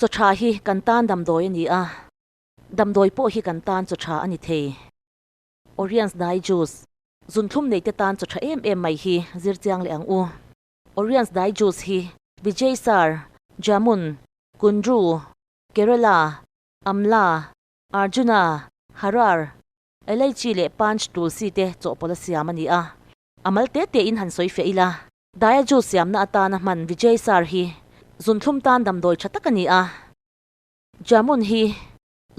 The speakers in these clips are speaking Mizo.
Chaw tha hi kan tan damdawi a ni a, damdawi pawh hi kan tan chaw tha a ni thei. Oriens dai juice, Zunthlum neite tan chaw tha em em mai hi zir chiang leh ang u. Oriens dai juice hi Vijay Sar, Jamun, Kundru, Kerala, Amla, Arjuna, Harar, Elaichi leh Panch Tulsi te chawhpawlh a siam a ni a. A mal te te in han sawi fiah ila. Daia juice siamna atana hman Vijay Sar hi zunthlum tan damdawi tha tak a ni a. Jamun hi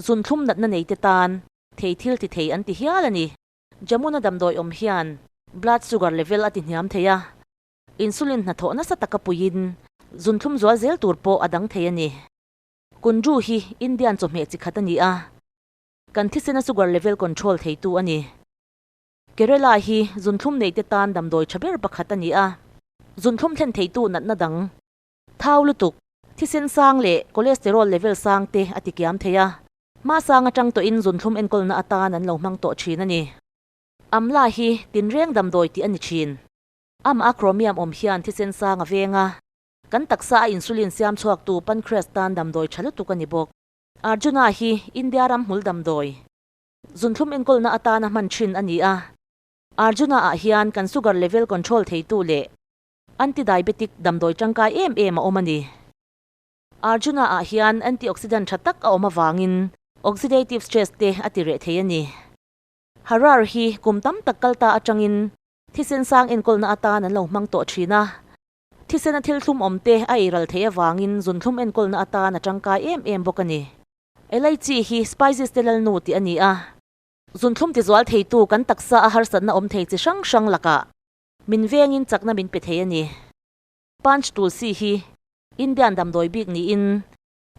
zunthlum natna neite tan thei thil ti thei an ti hial a ni. Jamuna damdawi awm hian blood sugar level a ti hniam thei a, insulin hnathawh nasa taka puiin zunthlum zual zel tur pawh a dang thei a ni. Kundru hi Indian chawhmeh chi khat a ni a, kan thisena sugar level control theitu a ni. Kerala hi zunthlum neite tan damdawi tha ber pakhat a ni a, zunthlum thlen theitu natna dang, thau lutuk, thisen sang leh cholesterol level sang te a tikiam thei a, hma sang atang tawhin zunthlum enkawlna atan an lo hmang tawh thin a ni. Amla hi tinreng damdawi tih a ni thin. Amah a chromium awm hian thisen sang a veng a, kan taksa a insulin siam chhuaktu pancreas tan damdawi tha lutuk a ni bawk. Arjuna hi India ram hmul damdawi. Zunthlum enkawlna atana hman thin a ni a, Arjuna ah hian kan sugar level control theitu leh anti-diabetic damdawi tangkai em em a awm a ni. Arjuna ah hian antioxidant tha tak a awm avangin oxidative stress te a ti reh thei a ni. Harar hi kum tam tak kal ta atangin thisen sang enkawlna atan an lo hmang tawh thin a, thisena thil thlum awm te a eiral theih avangin zunthlum enkawlna atan a tangkai em em bawk a ni. Elaichi hi spices te lalnu tih a ni a, zunthlum tizual theitu kan taksa a harsatna awm thei chi hrang hrang lakah min vengin chakna min pe thei a ni. Panch Tulsi hi Indian damdawi bik niin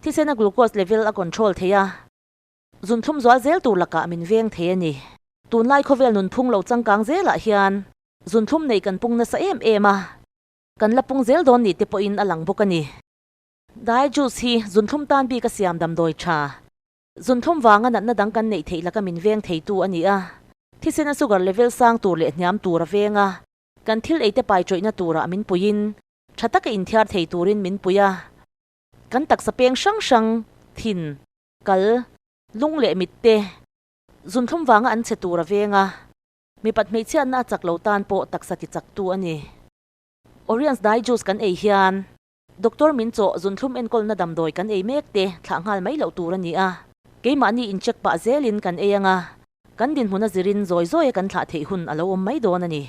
thisena glucose level a control thei a, zunthlum zual zel tur lakah min veng thei a ni. Tunlai khawvel nunphung lo changkang zelah hian zunthlum nei kan pung nasa em em a, kan la pung zel dawn ni te pawhin a lang bawk a ni. Dai juice hi zunthlum tan bik a siam damdawi tha. Zunthlum vanga natna dang kan neih theih laka min veng theitu a ni a. Thisena sugar level sang tur leh hniam tur a veng a. Kan thil eite pai tawihna turah min puiin, tha taka inthiar thei turin min pui a. Kan taksa peng hrang hrang, thin, kal, lung leh mit te, zunthlum vanga an chhe tur a veng a. Mipat hmeichhiatna a chak lo tan pawh taksa tichaktu a ni. Oriens dai juice kan ei hian Doctor min chawh zunthlum enkawlna damdawi kan ei mek te thlah nghal mai loh tur a ni a, keimahni incheck pah zelin kan ei ang a, kan dinhmun a zirin zawi zawia kan thlah theih hun a lo awm mai dawn a ni.